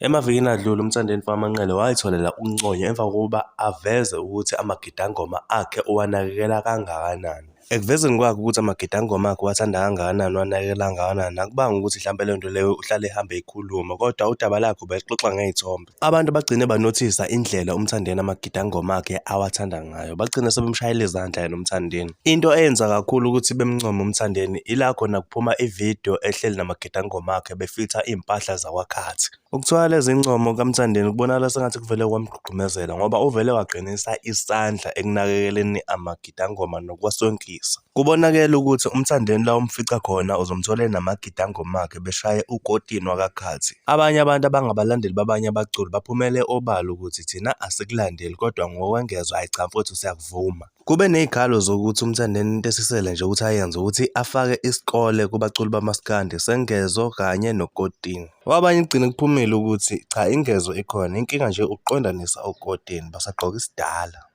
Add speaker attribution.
Speaker 1: Emavikini adlule uMthandeni Mfakamanqele wayitholela ukunconywa emva kokuba aveze ukuthi amagidangoma akhe uwanakekela kangakanani. Ekuvezeni kwakhe ukuthi amagidangoma akhe uwathanda kangakanani, uwanakekela kangakanani, akubanga ukuthi hlampe leyo nto leyo uhlale ehambe eyikhuluma, kodwa udaba lakhe ubelixoxa ngey'thombe. Abantu bagcine banothisa indlela uMthandeni amagidangoma akhe awathanda ngayo, bagcina sebemshayela izandla yena uMthandeni. Into eyenza kakhulu ukuthi bemncome uMthandeni ila khona kuphuma ividiyo ehleli namagidangoma akhe befitha iy'mpahla zakwaKhathi. Ukuthola lezi ncomo kaMthandeni kubonakala sengathi kuvele kwamgqugqumezela ngoba uvele waqinisa isandla ekunakekeleni amagidangoma nokuwasonkisa. Kubonakele ukuthi uMthandeni la umfica khona uzomthola enamagidangoma akhe beshaye ukotini wakaKhathi. Abanye abantu abangabalandeli babanye abaculi baphumele obala ukuthi thina asikulandeli kodwa ngokwengezwa hhayi cha mfowethu siyakuvuma. Kube nezikhalo zokuthi uMthandeni into esisele nje ukuthi ayenze ukuthi afake isikole kubaculi bamaskandi sengezo kanye nokotini. Kwabanye kugcine kuphumile ukuthi cha ingezo ikhona inkinga nje ukuqondanisa okotini basagqoka isidala.